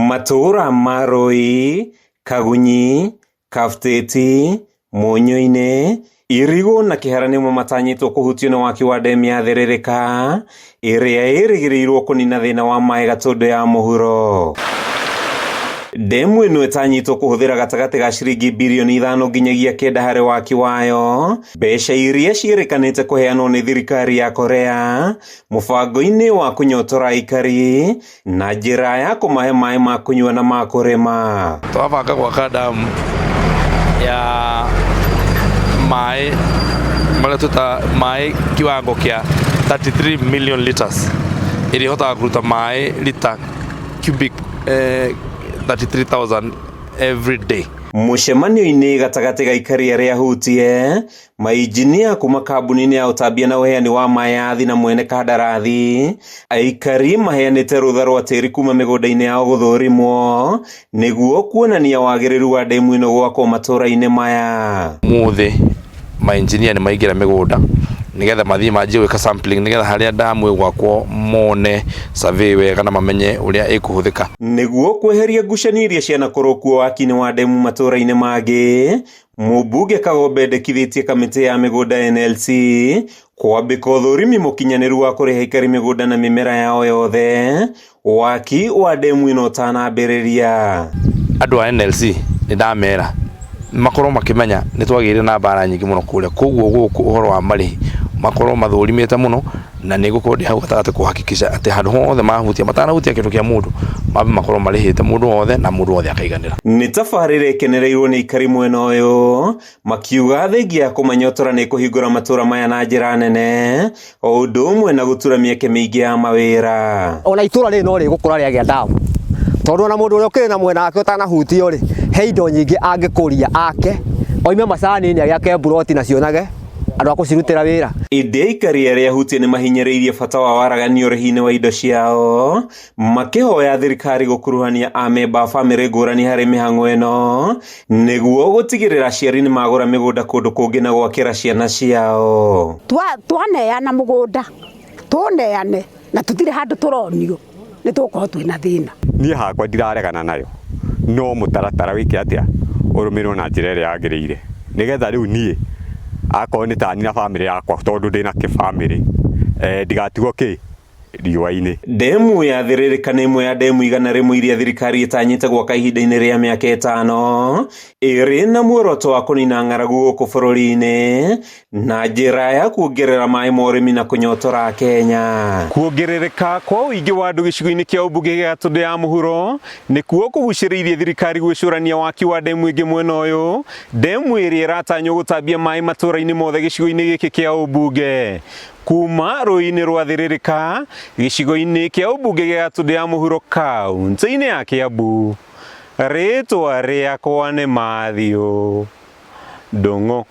Matũũra ma Rũi, Kagunyi, Kabutĩti, Mũnyũ-inĩ, Irigũ na Kĩhara nĩmo matanyĩtwo kũhutio nĩ waki wa ndemu ya Thĩrĩrĩka ĩrĩa ĩrĩgĩrĩirwo kũnina thĩna wa maĩ Gatũndũ ya mũhuro. Ndemu ĩno ĩtanyĩtwo kũhũthĩra gatagatĩ ga ciringi birioni 5 nginyagia 9 harĩ waki wayo, mbeca iria ciĩrĩkanĩte kũheanwo nĩ thirikari ya Korea mũbango-inĩ wa kũnyotora aikari na njĩra ya kũmahe maĩ ma kũnyua na ma kũrĩma. Twabanga gwaka damu ya maĩ marĩa twĩtaga maĩ kiwango kĩa 33 million liters ĩrĩa ĩhotaga kũruta maĩ lita cubic 33,000 every day. Mũcemanio-inĩ gatagatĩ ga aikari arĩa ahutie, mainjinia kuma kambuni-inĩ ya ũtambia na ũheani wa maĩ ya Athi na mwene kandarathi, aikari maheanĩte rũtha rwa tĩri kuma mĩgũnda-inĩ yao gũthũrimwo nĩguo kuonania wagĩrĩru wa ndemu ĩno gwakwo matũũra-inĩ maya. Ũmũthĩ mainjinia nĩ maingĩra mĩgũnda nĩgetha mathiĩ manjie gwĩka sampling nĩgetha harĩa damu ĩgwakwo mone survey wega na mamenye ũrĩa ĩkũhũthĩka. Nĩguo kweheria ngucanio iria cianakorwo kuo waki-inĩ wa ndemu matũũra-inĩ mangĩ, mũmbunge Kagombe endekithĩtie kamĩtĩ ya mĩgũnda NLC kwambĩka ũthũrimi mũkinyanĩru wa kũrĩha aikari mĩgũnda na mĩmera yao yothe waki wa ndemu ĩno ũtanambĩrĩria. Andũ a NLC nĩ ndamera makorwo makĩmenya nĩ twagĩire na mbara nyingĩ mũno kũrĩa, koguo gũkũ ũhoro wa marĩhi makorwo mathũrimĩte mũno na nĩ ngũkorwo ndĩ hau gatagatĩ kũhakikisha atĩ handũ hothe mahutia matanahutia kĩndũ kĩa mũndũ mambe makorwo marĩhĩte mũndũ wothe na mũndũ wothe akaiganĩra. Nĩ tabarĩra ĩkenereirwo nĩ aikari mwena ũyũ makiuga thengia ya kũmanyotora nĩ kũhingũra matũũra maya na njĩra nene o ũndũ ũmwe na gũtura mĩeke mĩingĩ ya mawĩra. Ona itũũra rĩrĩ no rĩgũkũra rĩagĩa damu tondũ ona mũndũ ũrĩa ũkĩrĩ na mwena wake ũtanahutio rĩ, he indo nyingĩ angĩkũria ake oime macani-inĩ agĩake mburoti na cionage andũ a kũcirutĩra wĩra. Ĩndĩ aikari arĩa ahutie nĩ mahinyĩrĩirie bata wa waragania ũrĩhi-inĩ wa indo ciao makĩhoya thirikari gũkuruhania amemba a bamĩrĩ ngũrani harĩ mĩhang'o ĩno nĩguo gũtigĩrĩra aciari nĩ magũra mĩgũnda kũndũ kũngĩ na gwakĩra ciana ciao. Twaneana mũgũnda tũneane na tũtirĩ handũ tũronio nĩ tũgũkorwo twĩna thĩna. Niĩ hakwa ndiraregana nayo no mũtaratara wĩke atĩa ũrũmĩrĩrwo na njĩra ĩrĩa yagĩrĩire nĩgetha rĩu niĩ akorwo nĩ tani na bamĩrĩ yakwa tondũ ndĩna kĩbamĩrĩ ndigatigwo kĩ riũa-inĩ. Ndemu ya Thĩrĩrĩka nĩ ĩmwe ya ndemu 100 iria thirikari ĩtanyĩte gwaka ihinda-inĩ rĩa mĩaka 5 ĩrĩ na muoroto wa kũnina ng'aragu gũkũ bũrũri-inĩ na njĩra ya kuongerera maĩ ma ũrĩmi na kũnyotora Kenya. Kuongerereka kwa ũingĩ wa andũ gĩcigo-inĩ kĩa ũmbunge gĩa Gatũndũ ya mũhuro nĩkuo kũgucĩrĩirie thirikari gwĩcũrania waki wa ndemu ĩngĩ mwena ũyũ, ndemu ĩrĩa ĩratanywo gũtambia maĩ matũũra-inĩ mothe gĩcigo-inĩ gĩkĩ kĩa ũmbunge. Kuma rũĩ-inĩ rwa Thĩrĩrĩka gĩcigo-inĩ kĩa ũmbunge gĩa Gatũndũ ya mũhuro kaũntĩ-inĩ ya Kĩambu, rĩtwa rĩakwa nĩ Matthew Ndung'u.